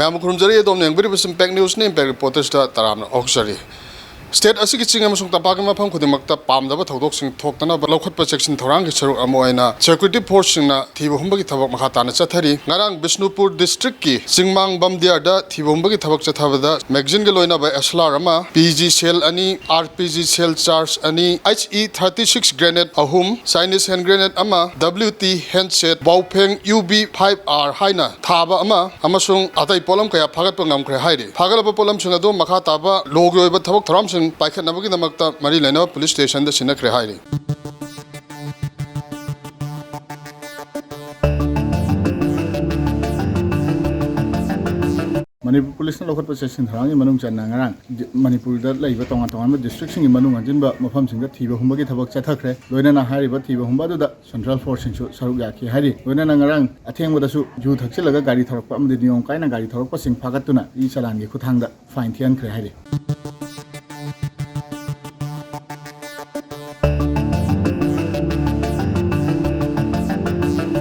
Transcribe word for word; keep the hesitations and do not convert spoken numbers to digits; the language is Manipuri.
ꯌꯥꯝꯅ ꯈꯨꯔꯨꯝꯖꯔꯤ꯫ ꯑꯗꯣꯝꯅ ꯌꯦꯡꯕꯤꯔꯤꯕꯁꯤ ꯏꯝꯄꯦꯛ ꯅ꯭ꯌꯨꯁꯅꯤ꯫ ꯏꯝꯄꯦꯛ ꯔꯤꯄꯣꯔꯇꯔꯁꯇ ꯇꯔꯥꯝꯅ ꯑꯣꯛꯆꯔꯤ꯫ ꯁ꯭ꯇꯦꯠ ꯑꯁꯤꯒꯤ ꯆꯤꯡ ꯑꯃꯁꯨꯡ ꯇꯝꯄꯥꯛꯀꯤ ꯃꯐꯝ ꯈꯨꯗꯤꯡꯃꯛꯇ ꯄꯥꯝꯗꯕ ꯊꯧꯗꯣꯛꯁꯤꯡ ꯊꯣꯛꯇꯅꯕ ꯂꯧꯈꯠꯄ ꯆꯦꯛꯁꯤꯟ ꯊꯧꯔꯥꯡꯒꯤ ꯁꯔꯨꯛ ꯑꯃ ꯑꯣꯏꯅ ꯁꯦꯀ꯭ꯌꯨꯔꯤꯇꯤ ꯐꯣꯔꯁꯁꯤꯡꯅ ꯊꯤꯕ ꯍꯨꯝꯕꯒꯤ ꯊꯕꯛ ꯃꯈꯥ ꯇꯥꯅ ꯆꯠꯊꯔꯤ꯫ ꯉꯔꯥꯡ ꯕꯤꯁꯅꯨꯄꯨꯔ ꯗꯤꯁꯇ꯭ꯔꯤꯛꯀꯤ ꯆꯤꯡꯃꯥꯡ ꯕꯝꯗꯤꯌꯥꯔꯗ ꯊꯤꯕ ꯍꯨꯝꯕꯒꯤ ꯊꯕꯛ ꯆꯠꯊꯕꯗ ꯃꯦꯒꯥꯖꯤꯟꯒ ꯂꯣꯏꯅꯕ ꯑꯦꯁ ꯑꯦꯜ ꯑꯥꯔ ꯑꯃ, ꯄꯤ ꯖꯤ ꯁꯦꯜ ꯑꯅꯤ, R P G cell charge ꯑꯅꯤ, H E thirty six grenade ꯑꯍꯨꯝ, ꯆꯥꯏꯅꯤꯁ ꯍꯦꯟ ꯒ꯭ꯔꯦꯅꯦꯗ ꯑꯃ, ꯗꯕ꯭ꯂꯤꯎ ꯇꯤ ꯍꯦꯟꯁꯦꯠ, ꯕꯥꯎꯐꯦꯡ ꯌꯨ ꯕꯤ ꯐꯥꯏꯚ ꯑꯥꯔ ꯍꯥꯏꯅ ꯊꯥꯕ ꯑꯃ ꯑꯃꯁꯨꯡ ꯑꯇꯩ ꯄꯣꯠꯂꯝ ꯀꯌꯥ ꯐꯥꯒꯠꯄ ꯉꯝꯈ꯭ꯔꯦ ꯍꯥꯏꯔꯤ꯫ ꯐꯥꯒꯠꯂꯕ ꯄꯣꯠꯂꯝꯁꯤꯡ ꯑꯗꯨ ꯃꯈꯥ ꯇꯥꯕ ꯂꯣꯒꯤ ꯑꯣꯏꯕ ꯊꯕꯛ ꯊꯧꯔꯝꯁꯤꯡ ꯄꯥꯏꯈꯠꯅꯕꯒꯤꯗꯃꯛꯇ ꯃꯔꯤ ꯂꯩꯅꯕ ꯄꯨꯂꯤꯁ ꯁ꯭ꯇꯦꯁꯟꯗ ꯁꯤꯟꯅꯈ꯭ꯔꯦ ꯍꯥꯏꯔꯤ꯫ ꯃꯅꯤꯄꯨꯔ ꯄꯨꯂꯤꯁꯅ ꯂꯧꯈꯠꯄ ꯆꯦꯛꯁꯤꯟ ꯊꯧꯔꯥꯡꯒꯤ ꯃꯅꯨꯡ ꯆꯟꯅ ꯉꯔꯥꯡ ꯗꯤ-, ꯃꯅꯤꯄꯨꯔꯗ ꯂꯩꯕ ꯇꯣꯉꯥꯟ ꯇꯣꯉꯥꯟꯕ ꯗꯤꯁꯇ꯭ꯔꯤꯛꯁꯤꯡꯒꯤ ꯃꯅꯨꯡ ꯍꯟꯖꯤꯟꯕ ꯃꯐꯝꯁꯤꯡꯗ ꯊꯤꯕ ꯍꯨꯝꯕꯒꯤ ꯊꯕꯛ ꯆꯠꯊꯈ꯭ꯔꯦ꯫ ꯂꯣꯏꯅꯅ ꯍꯥꯏꯔꯤꯕ ꯊꯤꯕ ꯍꯨꯝꯕ ꯑꯗꯨꯗ ꯁꯦꯟꯇ꯭ꯔꯦꯜ ꯐꯣꯔꯁꯁꯤꯡꯁꯨ ꯁꯔꯨꯛ ꯌꯥꯈꯤ ꯍꯥꯏꯔꯤ꯫ ꯂꯣꯏꯅꯅ ꯉꯔꯥꯡ ꯑꯊꯦꯡꯕꯗꯁꯨ ꯌꯨ ꯊꯛꯆꯤꯜꯂꯒ ꯒꯥꯔꯤ ꯊꯧꯔꯛꯄ ꯑꯃꯗꯤ ꯅꯤꯌꯣꯝ ꯀꯥꯏꯅ ꯒꯥꯔꯤ ꯊꯧꯔꯛꯄꯁꯤꯡ ꯐꯥꯒꯠꯇꯨꯅ ꯏ ꯆꯂꯥꯟꯒꯤ ꯈꯨꯠꯊꯥꯡꯗ ꯐꯥꯏꯟ ꯊꯤꯍꯟꯈ꯭ꯔꯦ ꯍꯥꯏꯔꯤ꯫